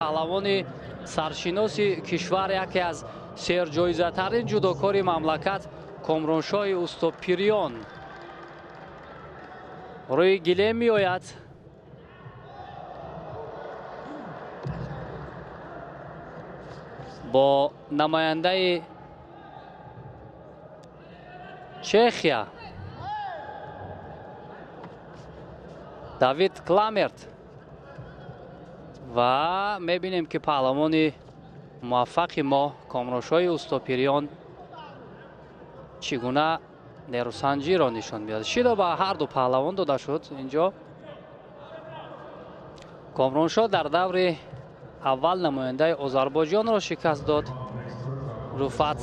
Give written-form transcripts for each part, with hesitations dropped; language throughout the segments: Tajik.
Паҳлавони саршиноси кишвар, яке аз серҷоизатарин ҷудокори мамлакат Комроншоҳи Устопириён рӯи гилем меояд. Бо намояндаи Чехия Давид Кламерт ва мебинем, ки паҳлавони муваффақи мо Комроншоҳи Устопириён чӣ гуна нерӯсанҷиро нишон медиҳад. Шидо ба ҳар ду паҳлавон дода шуд. Инҷо Комроншоҳ дар даври аввал намояндаи Озарбойҷонро шикаст дод, Руфат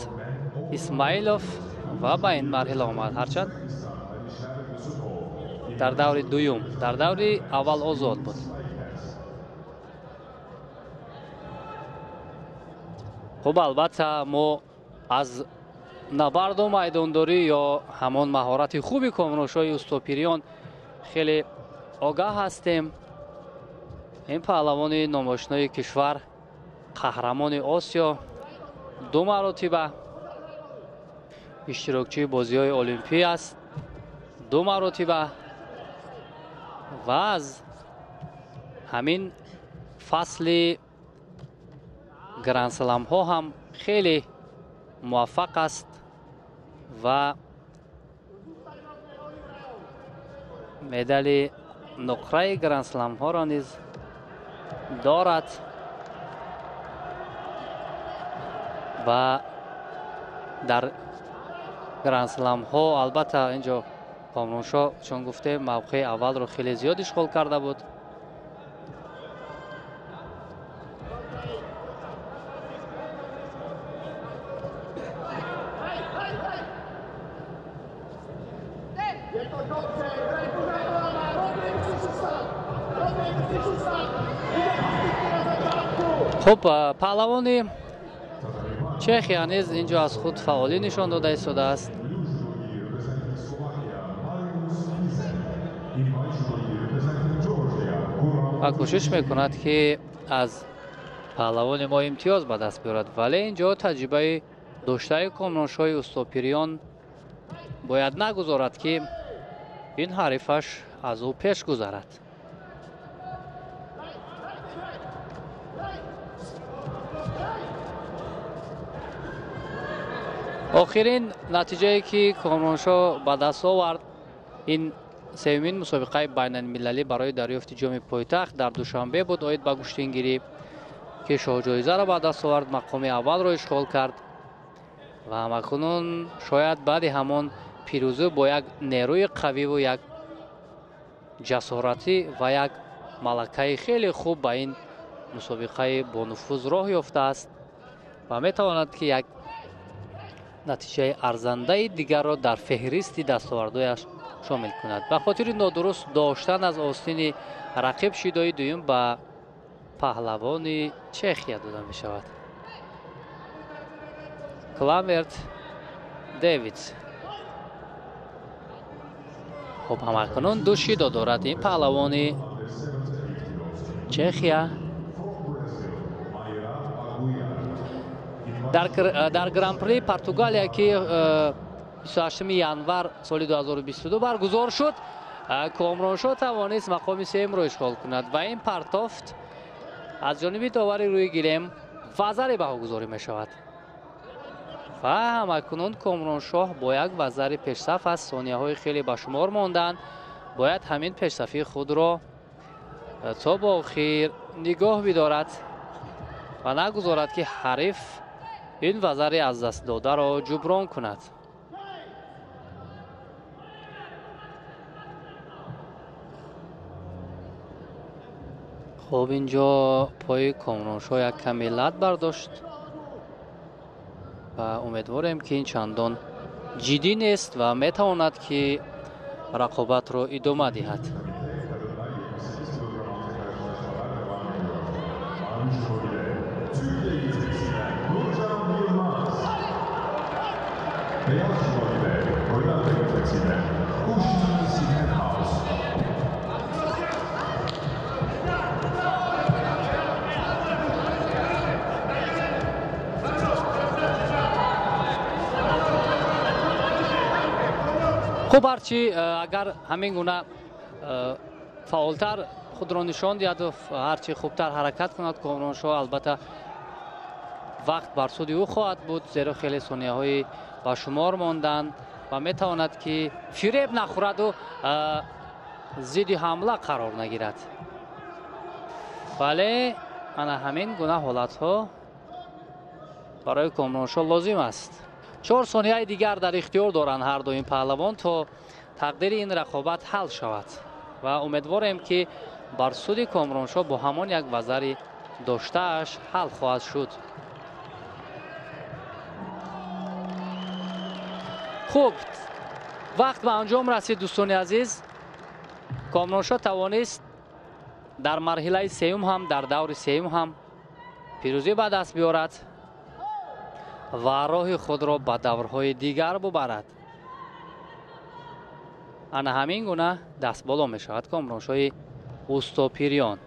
Исмаилов, ва ба ин марҳила омад. Ҳарчанд дар даври дуюм, дар даври аввал озод буд. Хуб, албатта, мо аз набарду майдондорӣ ё ҳамон маҳорати хуби Комроншоҳи Устопириён хеле огаҳ ҳастем. Ин паҳлавони номошинои кишвар, қаҳрамони Осиё ду маротиба, иштирокчии бозиҳои Олимпӣ аст ду маротиба ва аз ҳамин фасли грандсламҳо ҳам хеле муваффақ аст ва медали нуқраи грандсламҳоро низ дорад ва дар грандсламҳо, албатта, инҷо Комроншоҳ, чун гуфтем, мавқеи аввалро хеле зиёд ишғол карда буд. Хуб, паҳлавони Чехия низ инҷо аз худ фаъолӣ нишон дода истодааст ва кӯшиш мекунад, ки аз паҳлавони мо имтиёз ба даст биёрад, вале инҷо таҷрибаи доштаи Комроншоҳи Устопириён бояд нагузорад, ки ин ҳарифаш аз ӯ пеш гузарад. Охирин натиҷае, ки Комроншоҳ ба даст овард, ин сеюмин мусобиқаи байналмилалӣ барои дарёфти ҷоми пойтахт дар Душанбе буд оид ба гӯштингирӣ, ки шоҳҷоизаро ба даст овард, мақоми аввалро ишғол кард ва ҳамакунун шояд баъди ҳамон пирӯзӣ бо як нерӯи қавиву як ҷасоратӣ ва як малакаи хеле хуб ба ин мусобиқаи бонуфуз роҳ ёфтааст ва метавонад, ки як натиҷаи арзандаи дигарро дар феҳристи дастовардҳояш шомил кунад. Ба хотири нодуруст доштан аз остини рақиб шидои дуюм ба паҳлавони Чехия дода мешавад, Кламерт Дэвидс. Хуб, ҳамакунун ду шидо дорад ин паҳлавони Чехия. Дар Гран-при Португалия, ки 28 январ соли 2022 баргузор шуд, Комроншоҳ тавонист мақоми сеюмро ишғол кунад ва ин партофт аз ҷониби довари рӯи гилем вазаре баҳогузорӣ мешавад ва ҳамакунун Комроншоҳ бо як вазари пешсаф аст. Сонияҳои хеле ба шумор монданд, бояд ҳамин пешсафии худро то ба охир нигоҳ бидорад ва нагузорад, ки ҳариф ин вазари аз даст додаро ҷуброн кунад. Хуб, инҷо пои Комроншоҳ як каме лат бардошт ва умедворем, ки ин чандон ҷиддӣ нест ва метавонад, ки рақобатро идома диҳад. Хуб, ҳарчи агар ҳамин гуна фаъолтар худро нишон диҳаду ҳарчи хубтар ҳаракат кунад Комроншоҳ, албатта вақт бар суди ӯ хоҳад буд, зеро хеле сонияҳои ба шумор монданд ва метавонад ки фиреб нахӯраду зидди ҳамла қарор нагирад. Вале ана ҳамин гуна ҳолатҳо барои Комроншоҳ лозим аст. 4 сонияи дигар дар ихтиёр доранд ҳар ду ин паҳлавон то тақдири ин рақобат ҳал шавад ва умедворем ки бар суди Комроншоҳ бо ҳамон як вазари доштааш ҳал хоҳад шуд. Хуб, вақт ба анҷом расид, дӯстони азиз. Комроншоҳ тавонист дар марҳилаи сеюм ҳам, дар даври сеюм ҳам пирӯзӣ ба даст биёрад ва роҳи худро ба даврҳои дигар бубарад. Ана ҳамин гуна дастболо мешавад Комроншоҳи Устопириён.